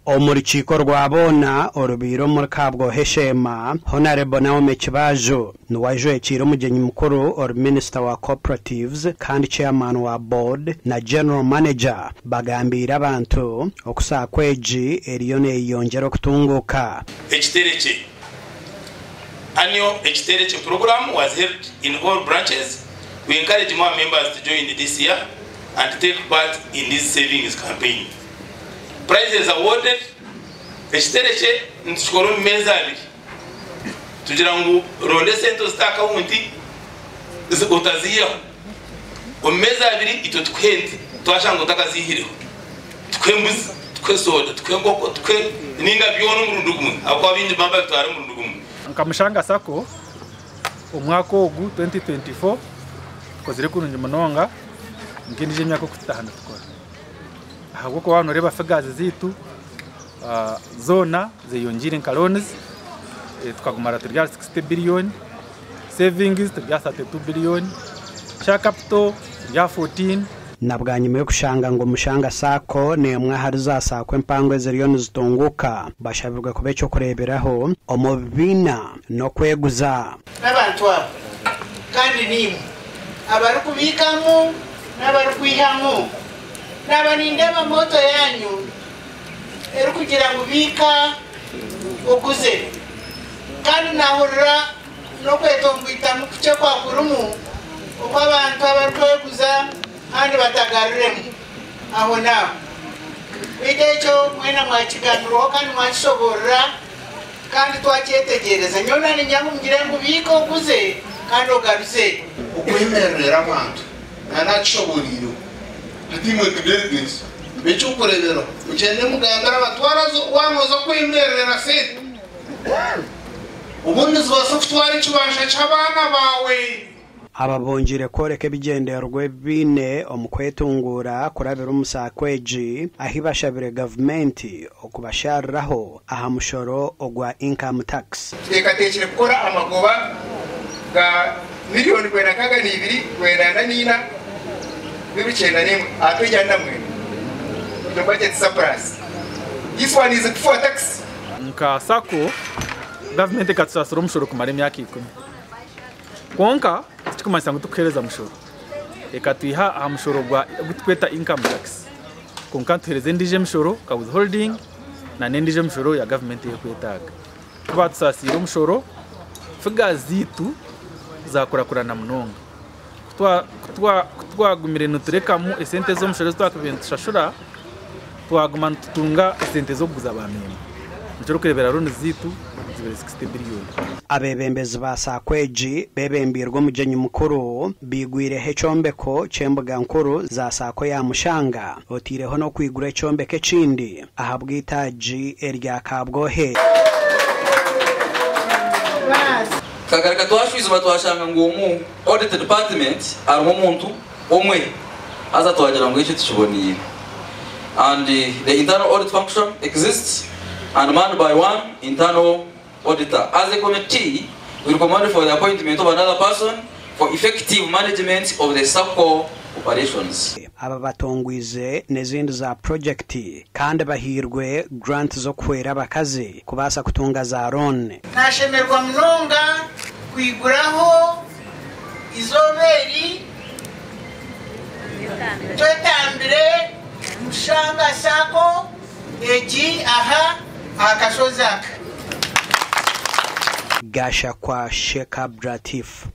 Omu rukiiko rwa boona orubaire omuri Kabwohe Sheema, Honarebo Naomi Kibaaju niwe ajwekiire omugyenyi mukuru ori minisita wa Cooperatives kandi Chairman wa Board na General Manager bagambiire abantu oku SACCO egi eriyo neyeyongyera okutunguuka. Ekiterekye Annual Ekiterekye program was held in all branches. We encourage more members to join this year and take part in this savings campaign. Prizes awarded, Ekiterekye nitukikora omu meezi abiri tugira ngu ronda esente ozite aha akawunti otaziihaho. Omu meezi abiri itwe tukuhe ente twashanga otakaziihireho. Tukuhe embuzi, tukuhe soda, tukuhe enkoko, tukuhe ninga byona omurundi gumwe ahabw'okuba abaingi nibaba nibabitwara omurundi gumwe. Nka Mushanga Sacco, omwaka ogu 2024 tukozire kurungi munonga nk'endiijo emyaka oku tutaaha nitukora. Ahabw'okuba waaba nooreeba figures zaitu zoona zeyongyeire nka loans tukaguma turi ahari 60 billion, savings turi aha 32 billion, share capital turi aha 14. Na bwanyima y'okushanga ngu Mushanga Sacco n'emwe ahari za Sacco empango eziriyo nizitunguuka, bashabirwe kuba eky'okureeberaho omu bibiina n'okweguza. N'abantu abo kandi niimwe abarikubiikamu n'abarikwihamu. Naaba nindeeba mooto yaanyu erikugira ngu biika oguze kandi naahurira n'okwetomboitamu kukye kwa kurimu okw'abantu abarikweguza kandi batagaruremu ahonaaho. Beitu ekyo mwena mwakiganirwaho kandi mwakishoboorora kandi twakyetegyereza. Nyowe na niinyanga mugire ngu biika oguze kandi ogaruze. Okwemererera abantu Naanakishoboreireho. Hati imwe nka delegates b'eky'okureeberaho mugyende mugambire abatwara waaba nooza kwemererera sente obundi nizibaasa kutwara ekibanja ky'abaana baawe. Aba bongyeire kworeka ebigyendererwa ebi baine omu kwetunguura kurabira omu SACCO egi ahi bashabire gavumenti okubashariraho aha mushoro ogwa Income Tax. Tuteekateekire kukora amagoba ga miriyoni 92 94 291 aha 2049 the budget surplus. This one is before tax. Nka Sacco, gavumenti ekatusaasira omushoro kumara emyaka ikumi. Kwonka tikikumanyisa ngu tikuheereza mushoro. Ekatwiha aha mushoro ogu turikweta income tax. Kwonka nituheereza endiijo emishoro nka withholding n'endiijo emishoro ya gavumenti ei erikwetaaga. Ku baatusaasiire omushoro, figures zaitu zaakurakurana munonga. Ku twagumire niturekamu esente z'omushoro ezi twakubaire nitushashura, twaguma nitutunga esente z'okuguza baamemba. Nikyo orikureebera loans zaitu zibaire 60 billion. Abeebembezi ba SACCO egi beebembeirwe omugyenyi mukuru baigwireho ekyombeko ky'embuga nkuru za SACCO ya Mushanga oteireho n'okwigura ekyombeko ekindi ahabw'eitaagi erya Kabwohe. Tukagaruka twashwijuma twashanga ngu omu Audit Department harimu omuntu omwe haza twagira ngu ekyo tikiboniire and the internal audit function exists and manned by one internal auditor. As a committee, we recommend for the appointment of another person for effective management of the Sacco operations. Aba batongwize n'ezindi za purogyekiti kandi bahairwe grant z'okuhwera abakazi kubaasa kutunga za loan. Nashemererwa munonga kwiguraho eizooba eri twetambire Mushanga Sacco egi aha aha kashozi aka. Gashakwa Sheikh Abdulatif.